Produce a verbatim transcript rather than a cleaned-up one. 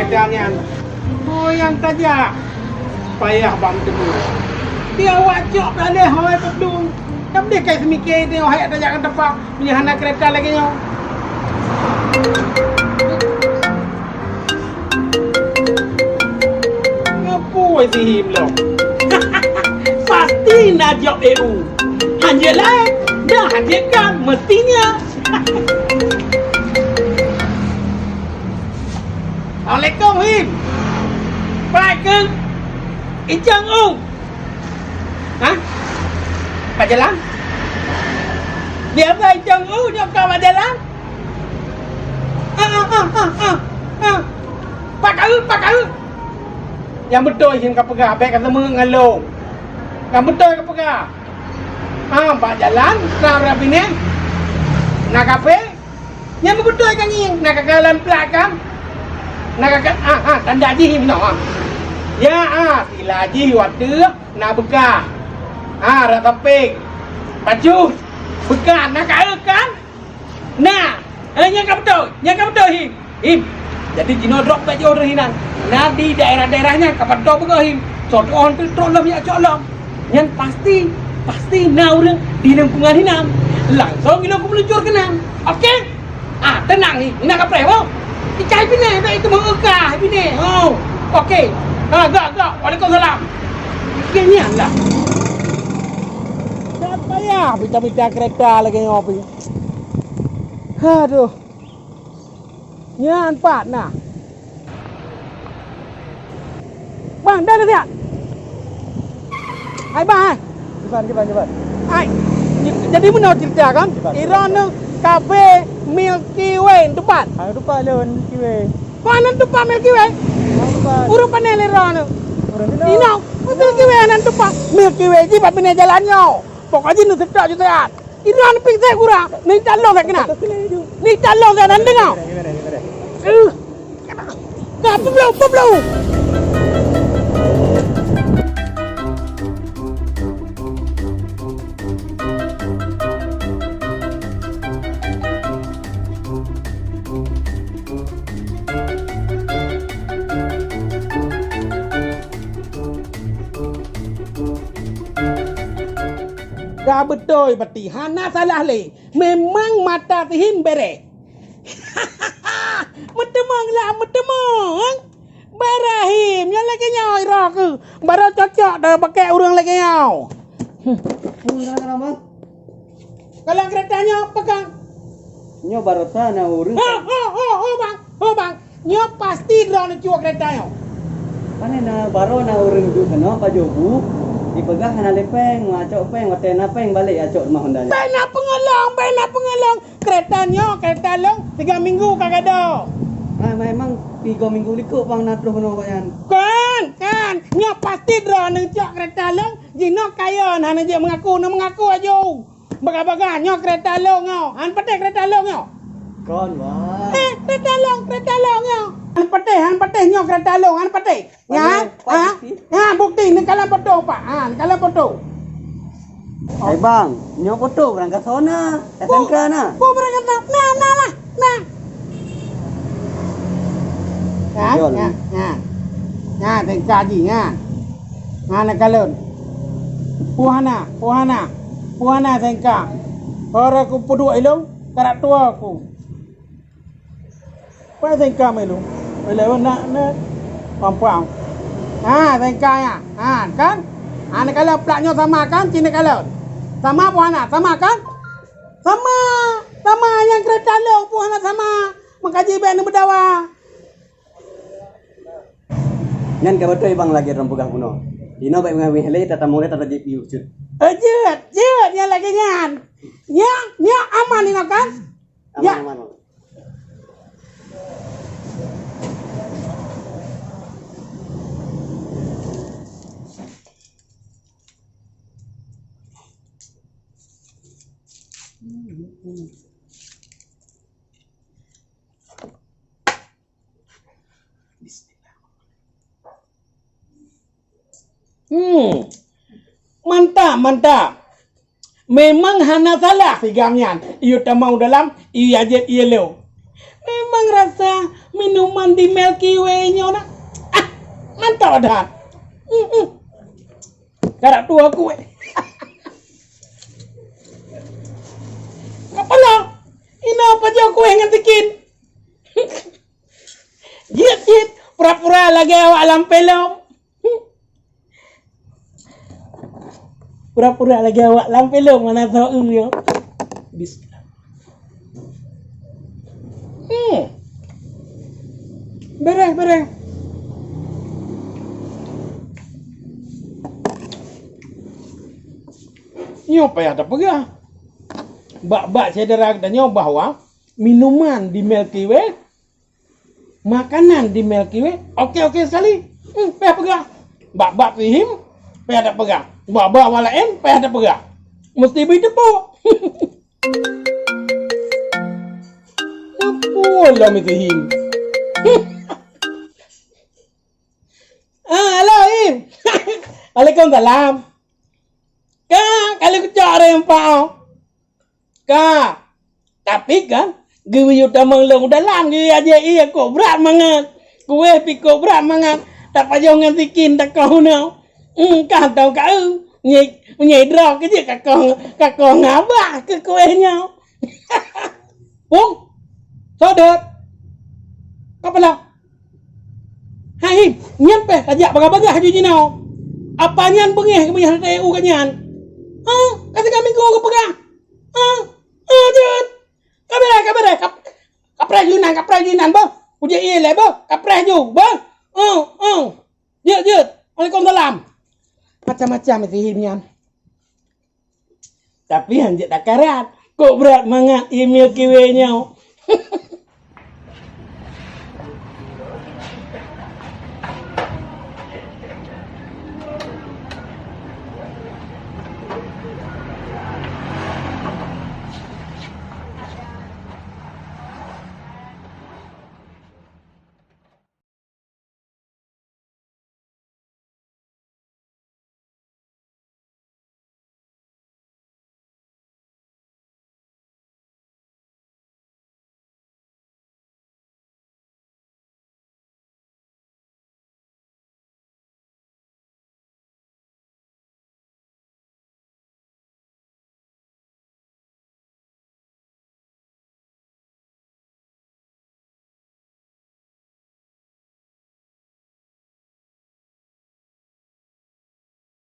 Jangan. Oh, nyang tajak. Payah bak meuteumé. Di awak cok teuh lé hôi peudong. Nyang deh kai seumike di hôi tajak ngon teumpat. Meunyoe hana keureta lagèe nyoe. Ngapui si Him lom. Pasti na job E U. Hanjeuet laén, dah hanjeuet kan, mestinya. Assalamualaikum, Him. Baik ke? Icang U. Hah? Bak jalan? Biasa Icang U nyok ka bak jalan? Ah, ah, ah, ah, ah, ah. Pak Kaul, Pak Kaul. Nyang beutôi Him ka peugah, bèk ka seumeung ngon lôn. Nyang beutôi ka peugah. Ah, bak jalan, na ureueng binéh, na kaphé, Nyang meubeutôi ka ngieng, na ka kalon plat kan? Na ka, ah, ah, tanda jih inoe, ah. Ya, ah, sila jih watèe na beukah. Ah, rot sampéng. Pacut. Beukah, na ka eu kan? Na. Eh, nyang ka beutôi, nyang ka beutôi, Him. Him. Jadi, jinoe droe bèk jiôh droe hinan. Na di daerah-daerah nyan ka padub beugöt, Him. Soe tu'oh teuh trok lom jak cok lom. Nyan pasti, pasti na ureueng di lingkungan hinan. Langsong ilôn kumeuluncur keunan. Oke? Ah, teunang, Him. Hana kapreh, boh. Icai binéh, bèk itu meueukah binéh. Oh. Oke. Ha, gak, gak. Waalaikumsalam. Oke, nyan lah. Dak payah mita-mita keureta lagèe nyoe pih. Aduh. Nyan pat na. Bang, dah, dah siap. Hai, bang, hai. Kiban, kiban, kiban. Hai. Jadi, meunoe cerita kan? Kiban. Droeneuh kafe Milky Way, teumpat. Ah, teumpat lôn Milky Way. Kok hana teumpat Milky Way? Hana teumpat. Ureueng pane lé droeneuh? Ureueng sinoe. Inoe, Milky Way hana teumpat. Milky Way jih bak binéh jalan nyoe. Pokok jih neuseutôt ju siat. Inan pih teuh gura, ni talong saya kenal. Ni talong saya dan dengar. Eh. Ka peblo, peblo. Ka beutôi berarti hana salah lé. Memang mata si Him béré. Meuteumong lah, meuteumong. Béré Him, nyang lagèe nyoe droe keuh. Baru cocok dah pakai ureueng lagèe nyoe. Kalon keureta nyoe pegang. Nyoe barosa na ureueng. Ho, ho, ho, ho, bang. Ho, bang. Nyoe pasti droeneuh cok keureta nyoe. Pane na baroe na ureueng duek keunoe pajoh bu, jipeugah hana lé péng, acok péng, watèe na péng balek acok rumoh honda nyoe. Bèk na peungeulong, bèk na peungeulong. Keureta nyoe, keureta lôn, tiga minggu ka gadôh. Ah, memang tiga minggu likot bang na troh keunoe awaknyan. Kan, kan. Nyoe pasti droeneuh cok keureta lôn, jinoe kayon hana jeuet meungaku, na meungaku aju. Bagah-bagah nyoe keureta lôn nyoe. Han patéh keureta lôn nyoe. Kon, Bang. Eh, keureta lôn, keureta lôn nyoe. Han patéh, han patéh nyoe keureta lôn, han patéh. Ya? Ha? Ya, bukti neukalon foto, Pak. Ha, neukalon foto. Hai, Bang, nyoe foto barang ka sona. S M K na. Bu barang ka sona. Nah, nah lah. Nah. Nah, nah, nah. Nah, tengka ji, nah. Nah, neukalon. Puhana, puhana. Puhana sengka. Ora ku peuduek ilong, karak tua ku. Pai sengka melu. Melu na, na. Pampang. Ha, sengka ya. Ha, kan? Ha, neukalon plak nyoe sama kan? Cina kalon. Sama puhana, sama kan? Sama. Sama nyang keureta lôn puhana sama. Meukaji bèk neumeudawa. Nyan ka beutôi bang lagèe droe peugah bunoe. Inoe bèk meuhé-meuhé lé, tatamong lé, tatajép piôh cut. Eh, jeuet, jeuet nyang lagèe nyan. Nyan, nyan aman inoe kan? Aman, ya. Aman, aman. Hmm. Mantap, mantap. Memang hana salah si Gam nyan. Yue tamong dalam, yue jép yellow. Memang rasa Minuman di Milky Way nyoe na. Ah, mantap that. Hmm, hmm. Karap tuha kueh. Kapala, inoe pajoh kueh ngon tikin. Jeuet cit, pura-pura lagèe awak lam filem. Pura-pura lagèe awak lam filem, mana tahu ya. Bismillah. Hmm. Bereh, bereh. Nyoe payah tapeugah. Bak-bak syedara geutanyoe bahwa minuman di Milky Way, makanan di Milky Way, oke-oke sekali. Hmm, payah peugah. Bak-bak Sihim, payah tapeugah. Bak-bak awak laén, payah tapeugah. Mesti bri tepuk. Tepuk lom Sihim. Ah, halo, Im. Waalaikumsalam. Ka, kali kucok rempah. Ka. Tapi kan, geuyue tamong lom dalam, geuyue aje ié kok brat mangat. Kueh pi kok brat mangat. Tapajoh ngon tikin takoh unoe. Hmm, ka tau ka eu. Nyei, nyei droe keu jeuet kakoh, kakoh ngabah keu kueh nyoe. Pung. Sodot. Kapala. Hai, nyan peh tajak bagah-bagah ju jinoe. Apa nyan beungéh keumeunyan hana tayue u gobnyan? Ha, ka siga minggu geupeugah. Ha, ha, jeuet. Kabereh, kabereh, kap-, kapreh ju inan, kapreh ju inan, beuh. Kujak ié lé, beuh. Kapreh ju, beuh. Ha, ha. Jeuet, jeuet. Waalaikumsalam. Macam-macam isi nyan. Tapi han jeuet takarat. Kok brat mangat email kiwé nyoe.